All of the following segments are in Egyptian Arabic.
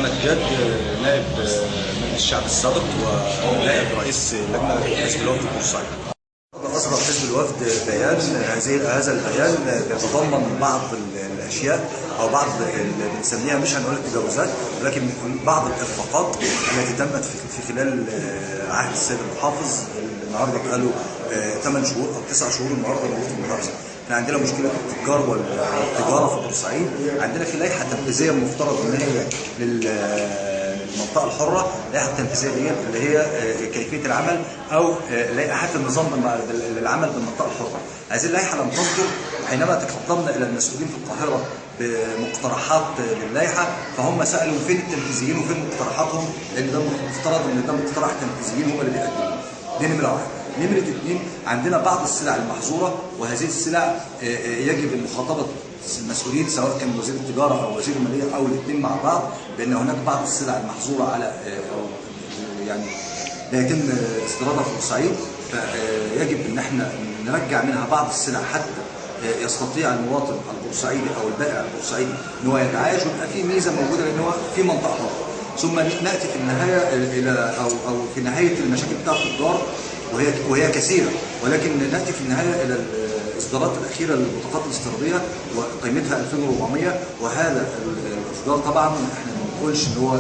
محمد جاد، نائب مجلس الشعب السابق ونائب رئيس لجنة حزب الوفد بورسعيد. أصدر حزب الوفد بيان، هذا البيان بيتضمن بعض الأشياء أو بعض اللي بنسميها، مش هنقول التجاوزات، ولكن بعض الإخفاقات التي تمت في خلال عهد السيد المحافظ. النهارده بقاله 8 شهور أو 9 شهور النهارده موجود في المحافظة. احنا عندنا مشكلة التجار والتجارة في بورسعيد، عندنا في لائحة تنفيذية المفترض ان هي للمنطقة الحرة، اللائحة التنفيذية دي اللي هي كيفية العمل او لائحة النظام للعمل بالمنطقة الحرة. هذه اللائحة لم تصدر. حينما تقدمنا الى المسؤولين في القاهرة بمقترحات للائحه، فهم سالوا فين التنفيذيين وفين مقترحاتهم، لان ده المفترض ان ده مقترح تنفيذيين هم اللي بيقدموه. دي نمره واحد. نمرة 2، عندنا بعض السلع المحظورة، وهذه السلع يجب مخاطبة المسؤولين سواء كان وزير التجارة أو وزير المالية أو الاثنين مع بعض، بأن هناك بعض السلع المحظورة على أو يعني لا يتم استيرادها في بورسعيد، فيجب إن احنا نرجع منها بعض السلع حتى يستطيع المواطن البورسعيدي أو البائع البورسعيدي إن هو يتعايش، ويبقى في ميزة موجودة لأن هو في منطقة حرة. ثم نأتي في النهاية إلى أو في نهاية المشاكل بتاعة التجار، وهي كثيرة، ولكن نأتي في النهاية إلى الإصدارات الأخيرة للبطاقات الاستيرادية وقيمتها 2400. وهذا الإصدار طبعا احنا ما بنقولش إن هو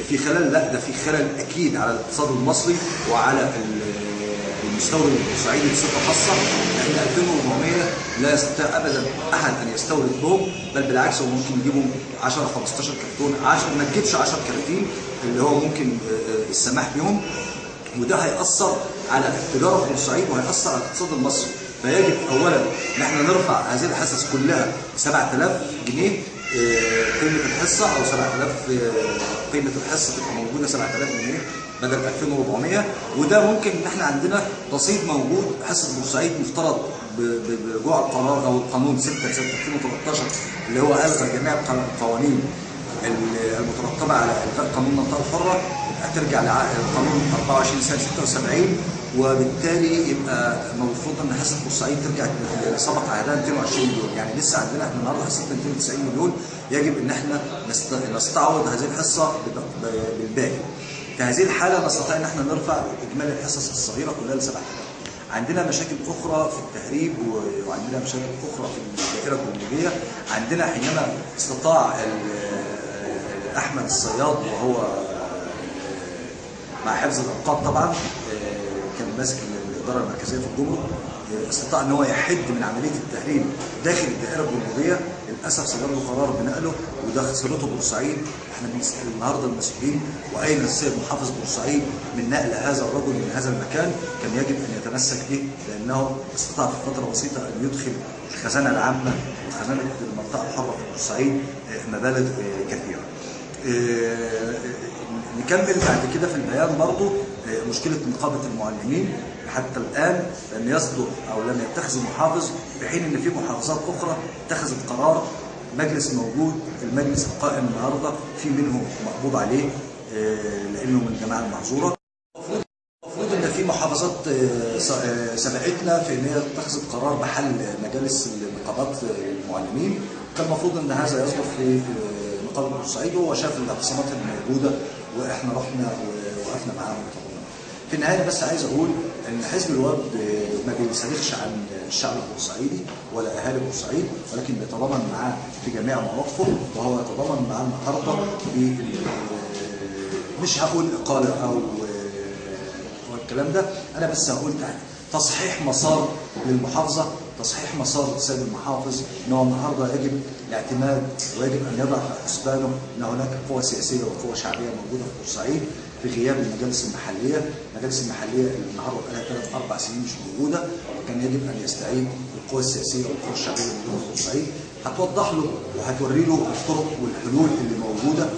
في خلل، لا ده في خلل أكيد على الاقتصاد المصري وعلى المستورد البورسعيدي بصفة خاصة، لأن 2400 لا يستطيع أبدا أحد أن يستورد بهم، بل بالعكس هو ممكن يجيبهم 10 15 كرتون، 10 ما تجيبش 10 كراتين اللي هو ممكن السماح بهم، وده هيأثر على التجارة في بورسعيد وهيأثر على الاقتصاد المصري. فيجب أولا إن احنا نرفع هذه الحصص كلها 7000 جنيه قيمة الحصة، أو 7000 قيمة الحصة تبقى موجودة 7000 جنيه بدل 2400. وده ممكن إن احنا عندنا رصيد موجود. حصة بورسعيد مفترض برجوع القرار أو القانون 6 سنة 2013 اللي هو ألغى جميع القوانين المترتبة على إلغاء قانون المنطقة الحرة، ترجع لقانون 24 سنة 76، وبالتالي يبقى المفروض ان حصة بورسعيد ترجع لسبق عهدها 220 مليون. يعني لسه عندنا احنا النهارده حصتنا 290 مليون، يجب ان احنا نستعوض هذه الحصة بالباقي. في هذه الحالة نستطيع ان احنا نرفع اجمالي الحصص الصغيرة كلها ل 7000. عندنا مشاكل اخرى في التهريب، وعندنا مشاكل اخرى في الدائرة الجمركيه. عندنا حينما استطاع احمد الصياد، وهو مع حفظ الألقاب طبعا، كان ماسك الإدارة المركزية في الجمرك، استطاع ان هو يحد من عملية التهريب داخل الدائرة الجمركيه. للاسف صدر له قرار بنقله، وده خسرته بورسعيد. احنا بنسال النهارده المسؤولين، واين السيد محافظ بورسعيد من نقل هذا الرجل من هذا المكان؟ كان يجب ان يتمسك به، لانه استطاع في فترة بسيطة ان يدخل الخزانة العامة وخزانه المنطقة الحرة في بورسعيد مبالغ كثيرة. نكمل بعد كده في البيان برضو مشكلة نقابة المعلمين حتى الآن لم يصدر أو لم يتخذ المحافظ، في حين إن في محافظات أخرى اتخذت قرار. مجلس موجود، المجلس القائم النهارده في منه مقبوض عليه لأنه من الجماعة المحظورة. المفروض إن في محافظات سبقتنا في إن هي اتخذت قرار بحل مجالس نقابات المعلمين، كان المفروض إن هذا يصدر في نقابة بورسعيد، وهو شاف الاعتصامات الموجودة واحنا رحنا ووقفنا معاهم. في النهاية بس عايز اقول ان حزب الوفد ما بينسلخش عن الشعب البورسعيدي ولا اهالي بورسعيد، ولكن بيتضامن معاه في جميع مواقفه، وهو يتضامن معاه النهارده في مش هقول اقاله او الكلام ده، انا بس هقول تصحيح مسار للمحافظة، تصحيح مسار للسيد المحافظ، ان هو النهارده يجب الاعتماد ويجب ان يضع في حسبانه ان هناك قوى سياسية وقوى شعبية موجودة في بورسعيد في غياب المجالس المحلية، المجالس المحلية اللي النهارده بقالها 3 4 سنين مش موجودة، وكان يجب ان يستعيد القوى السياسية والقوى الشعبية الموجودة في بورسعيد. هتوضح له وهتوري له الطرق والحلول اللي موجودة،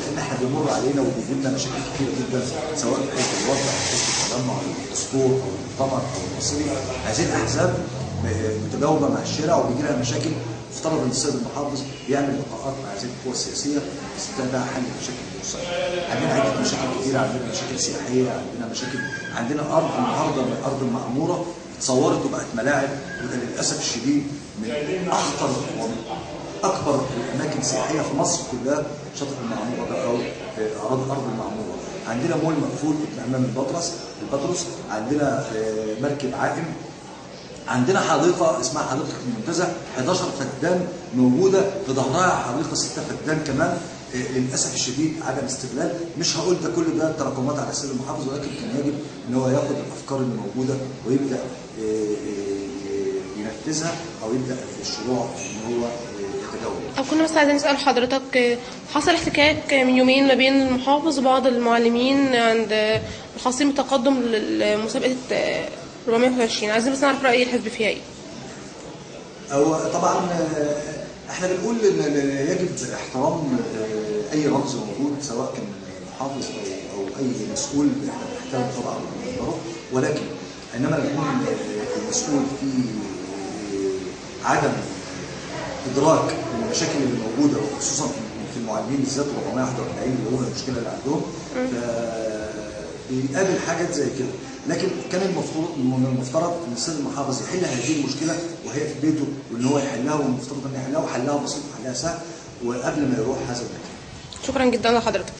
لان احنا بيمر علينا وبيجي لنا مشاكل كتيرة جدا، سواء في حزب الوفد او حزب التجمع او الدستور او المؤتمر او المصري. هذه الاحزاب متجاوبه مع الشارع وبيجي لها مشاكل. افترض ان السيد المحافظ بيعمل لقاءات مع هذه القوى السياسية يستطيع حل مشاكل بورسعيد. عندنا عده مشاكل كتيرة، عندنا مشاكل سياحية، عندنا مشاكل، عندنا ارض النهارده من الارض المعمورة اتصورت وبقت ملاعب، وده للاسف الشديد من اخطر ومن اكبر الاماكن اماكن سياحية في مصر كلها شاطئ المعمورة ده او ارض المعمورة. عندنا مول مقفول امام البطرس، عندنا مركب عائم، عندنا حديقة اسمها حديقة المنتزه 11 فدان موجودة في ظهرها حديقة 6 فدان كمان. للاسف الشديد عدم استغلال. مش هقول ده كل ده تراكمات على السيد المحافظ، ولكن كان يجب ان هو ياخد الافكار اللي موجودة ويبدا ينفذها او يبدا في الشروع ان هو يتجاوب. طب كنا بس عايزين نسال حضرتك، حصل احتكاك من يومين ما بين المحافظ وبعض المعلمين عند الخاصين بالتقدم لمسابقه 421، عايزين بس نعرف راي الحزب فيها ايه؟ هو طبعا احنا بنقول ان يجب احترام اي رمز موجود سواء كان محافظ او اي مسؤول، احنا بنحترم طبعا ونقدره، ولكن عندما يكون المسؤول في عدم ادراك المشاكل اللي موجودة وخصوصا في المعلمين بالذات 441 اللي هو المشكلة اللي عندهم، بيقابل حاجات زي كده. لكن كان المفروض من المفترض ان السيد المحافظ يحل هذه المشكلة وهي في بيته، وان هو يحلها، والمفترض ان يحلها، وحلها بسيط وحلها سهل وقبل ما يروح هذا المكان. شكرا جدا لحضرتك.